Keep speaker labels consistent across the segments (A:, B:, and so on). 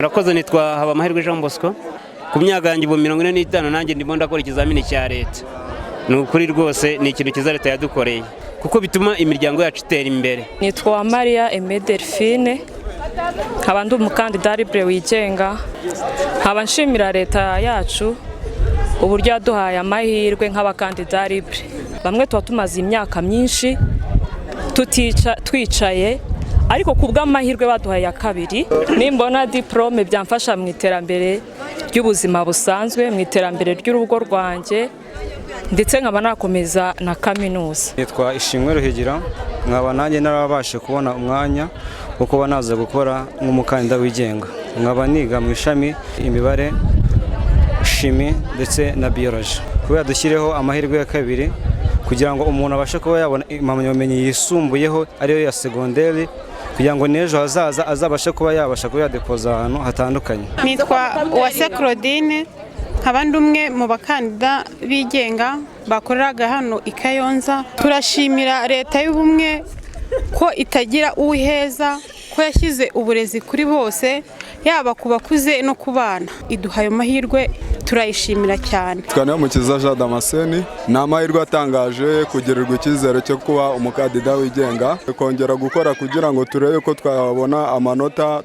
A: Murakoze, nitwa Habamahirwe Jean Bosco. Ku myaka yanjye ubu 45, nanjye ndimo ndakora ikizamini cya leta. Ni ukuri rwose ni ikintu cyiza leta yadukoreye, kuko bituma imiryango yacu itera imbere.
B: Nitwa Mariya Aimée Delphine, nkaba ndi umukandida libre wigenga, nkaba nshimira leta yacu uburyo yaduhaye amahirwe nk'abakandida libre. Bamwe tuba tumaze imyaka myinshi twicaye, ariko ku bw'amahirwe baduhaye ya kabiri, nimbona diporome byamfasha mu iterambere ry'ubuzima busanzwe, mu iterambere ry'urugo rwanjye, ndetse nkaba nakomeza na kaminuza.
C: Nitwa Ishimwe Ruhigira, nkaba nanjye narabashe kubona umwanya wo kuba naza gukora nk'umukandida wigenga, nkaba niga mu ishami imibare, chimie ndetse na biology. Kubera dushyireho amahirwe ya kabiri kugira ngo umuntu abashe kuba yabona impamyabumenyi yisumbuyeho, ariyo ya segonderi, kugira ngo n'ejo hazaza azabashe kuba yabasha kuba yadepoza ahantu hatandukanye.
D: Nitwa Uwase Claudine, nkaba ndi umwe mu bakandida bigenga bakoreraga hano i Kayonza. Turashimira leta y'ubumwe ko itagira uwiheza, ko yashyize uburezi kuri bose, yaba ku bakuze no ku bana. Iduha ayo mahirwe, turayishimira cyane.
E: Mukiza Jean Damascene. Ni amahirwe atangaje kugirirwa icyizere cyo kuba umukandida wigenga, kongera gukora kugira ngo turebe ko twabona amanota,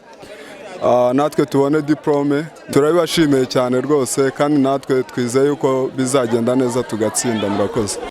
E: natwe tubone diporome. Turabibashimiye cyane rwose, kandi natwe twizeye yuko bizagenda neza tugatsinda. Murakoze.